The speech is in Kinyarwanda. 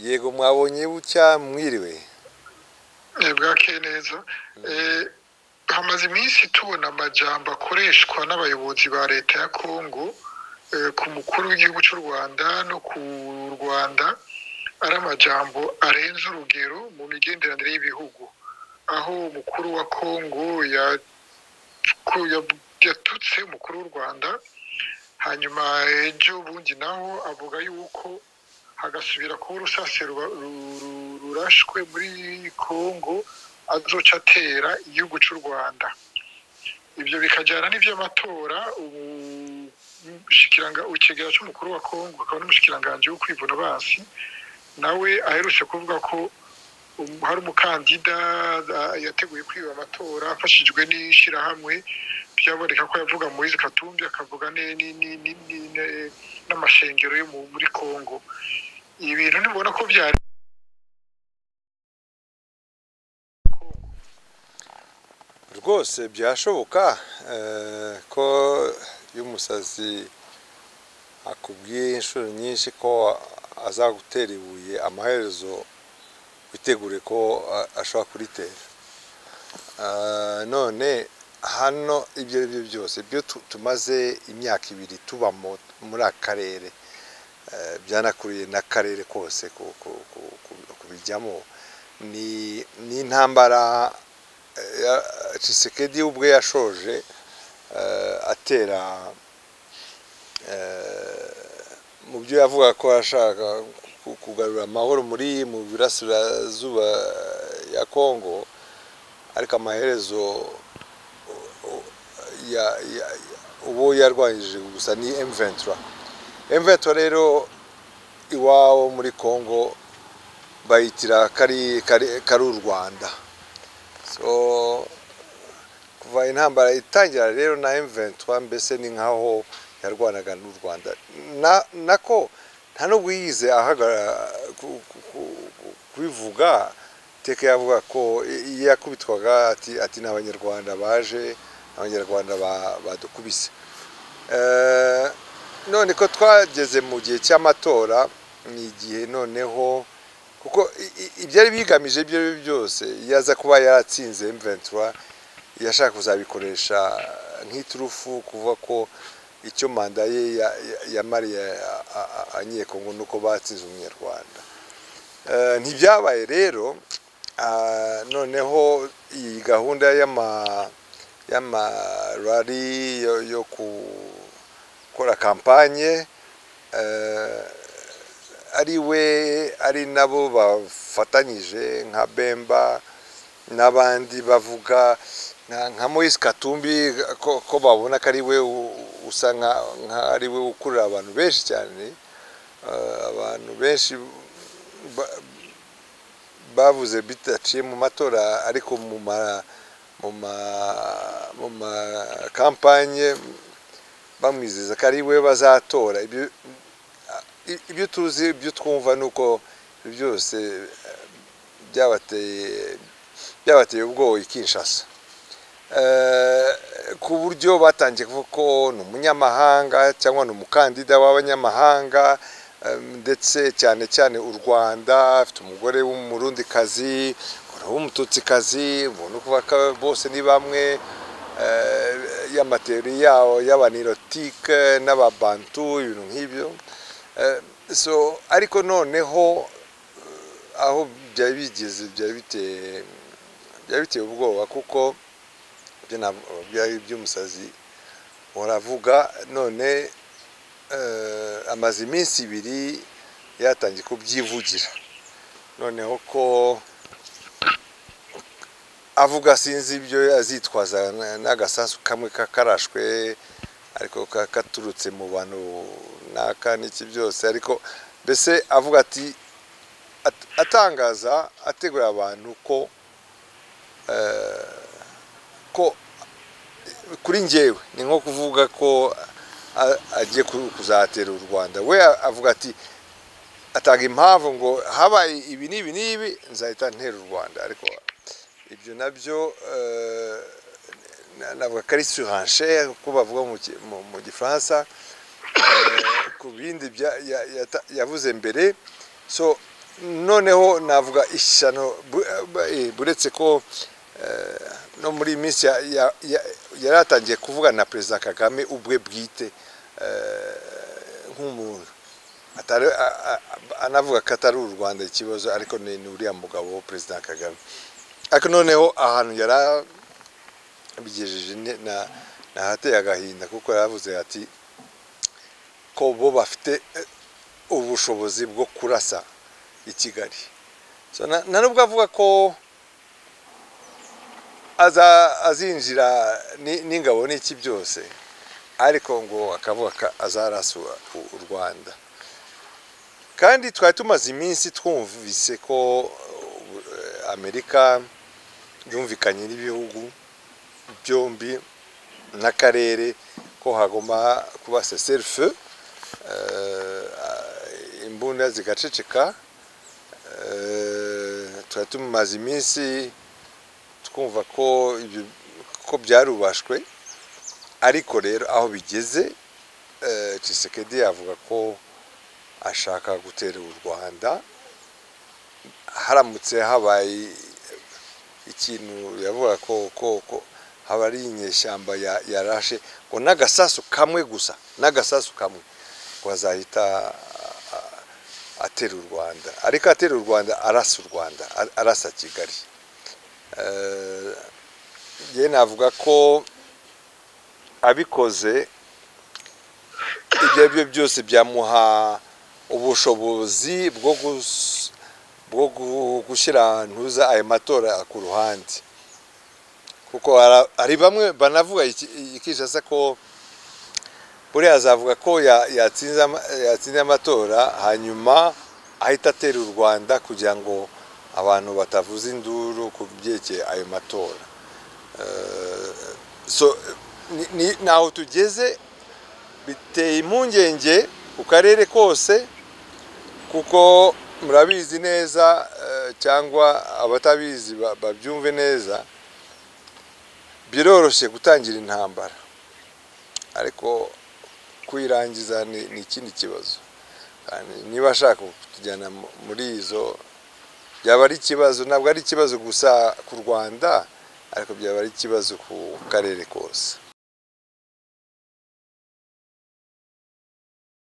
Yego, mwabonye bucya, mwiriwe. Bwakeye neza. Hamaze iminsi tubona amajambo akoreshwa n'abayobozi ba leta ya Kongo ku mukuru w'igihugu cy'u Rwanda no ku Rwanda, ari amajambo arenze urugero mu migenderanire y'ibihugu, aho umukuru wa Kongo yatutse umukuru w'u Rwanda, hanyuma ejo bundi naho avuga yuko hagasubira kuba urusase rurashwe muri Kongo azoca atera igihugu cy'u Rwanda. Ibyo bikajyana n'iby'amatora. Ikigega cy'umukuru wa Kongo akaba n'umushikiranganji wo kwivuna basi nawe aherutse kuvuga ko hari umukandida yateguye kwiba amatora afashijwe n'ishyirahamwe, byaboneka ko yavuga Moise Katumbi, akavuga n'amashengero yo muri Kongo. Ibintu ntibona ko byari rwose byashoboka ko iyo umusazi akubwiye inshuro nyinshi ko azagutera ibuye, amaherezo witegure ko ashobora kuritera. None hano ibyo ari byo byose, ibyo tumaze imyaka 2 tubamo muri aka karere, byanakuriye n'akarere kose kubijyamo, ni intambara Tshisekedi ubwe yashoje atera mu byo yavuga ko ashaka kugarura amahoro muri mu burasirazuba ya Kongo, ariko amaherezo uwo yarwanyije gusa ni M23. M23 rero iwabo muri Kongo bayitira kari u Rwanda. So kuva intambara itangira rero na M23 mbese ni nkaho yarwanaga n'u Rwanda, nako nta nubwo yize ahagarara kubivuga. Teka yavuga ko iyo yakubitwaga ati n'abanyarwanda baje, abanyarwanda badukubise. None ko twageze mu gihe cy'amatora, ni igihe noneho kuko ibyari bigamije ibyo byose yaza kuba yaratsinze M23, yashaka kuzabikoresha nk'iturufu kuvuga ko icyo manda ye yamariye Abanyekongo nuko batsinze umunyarwanda. Ntibyabaye rero. Noneho iyi gahunda y'amarari yo gukora kampanye, ari we ari nabo bafatanyije nka Bemba n'abandi bavuga nka Moise Katumbi, ko babona ko ari we usa nka ari we ukurura abantu benshi cyane. Abantu benshi bavuze bitaciye mu matora, ariko mu ma kampanye bamwizeza ko ari we bazatora. Ibyo tuzi, ibyo twumva nuko byose byabateye ubwoba i Kinshasa, ku buryo batangiye kuvuga ko ni umunyamahanga cyangwa ni umukandida w'abanyamahanga, ndetse cyane cyane u Rwanda, afite umugore w'umurundikazi, w'umututsikazi, ubona ko bose ni bamwe, y'amateri yabo y'abanirotike n'ababantu, ibintu nk'ibyo. So ariko noneho aho byari bigeze byari biteye ubwoba, kuko byari by'umusazi uravuga. None amaze iminsi 2 yatangiye kubyivugira, noneho ko avuga sinzi ibyo azitwaza n'agasasu kamwe kakarashwe, ariko katurutse mu bantu naka n'iki byose, ariko mbese avuga ati atangaza ategura abantu ko kuri njyewe ni nko kuvuga ko agiye kuzatera u Rwanda. We avuga ati atanga impamvu ngo habaye ibi n'ibi n'ibi nzahita ntera u Rwanda, ariko ibyo nabyo navuga ko ari surenchère uko bavuga mu Gifaransa, ku bindi yavuze mbere. So Noneho navuga ishyano, buretse ko no muri iyi minsi yari atangiye kuvugana na Perezida Kagame ubwe bwite, nk'umuntu atari anavuga ko atari u Rwanda ikibazo, ariko ni uriya mugabo Perezida Kagame. Ariko noneho ahantu yarabigejeje nahateye agahinda, kuko yaravuze ati ko bo bafite ubushobozi bwo kurasa i Kigali. So, na nubwo avuga ko azinjira n'ingabo n'iki byose, ariko ngo akavuga ko azarasa u Rwanda. Kandi twari tumaze iminsi twumvise ko Amerika yumvikanye n'ibihugu byombi n'akarere ko hagomba kuba cessez-le-feu, imbunda zigaceceka. Twari tumaze iminsi twumva ko ibyo ko byarubashwe, ariko rero aho bigeze, Tshisekedi avuga ko ashaka gutera u Rwanda haramutse habaye ikintu. Yavuga ko haba ari inyeshyamba yarashe ngo n'agasasu kamwe gusa, n'agasasu kamwe, ngo azahita atera u Rwanda, ariko atera u Rwanda arasa u Rwanda, arasa Kigali. Njye navuga ko abikoze, ibyo ari byo byose byamuha ubushobozi bwo gushyira ntuza ayo matora ku ruhande, kuko hari bamwe banavuga i Kinshasa ko buriya azavuga ko yatsinze amatora, hanyuma ahita atera u Rwanda kugira ngo abantu batavuza induru ku byerekeye ayo matora. So naho tugeze biteye impungenge ku karere kose, kuko murabizi neza, cyangwa abatabizi babyumve neza, biroroshye gutangira intambara, ariko kuyirangiza ni ikindi kibazo. Kandi niba ashaka kutujyana muri izo, byaba ari ikibazo, ntabwo ari ikibazo gusa ku Rwanda, ariko byaba ari ikibazo ku karere kose.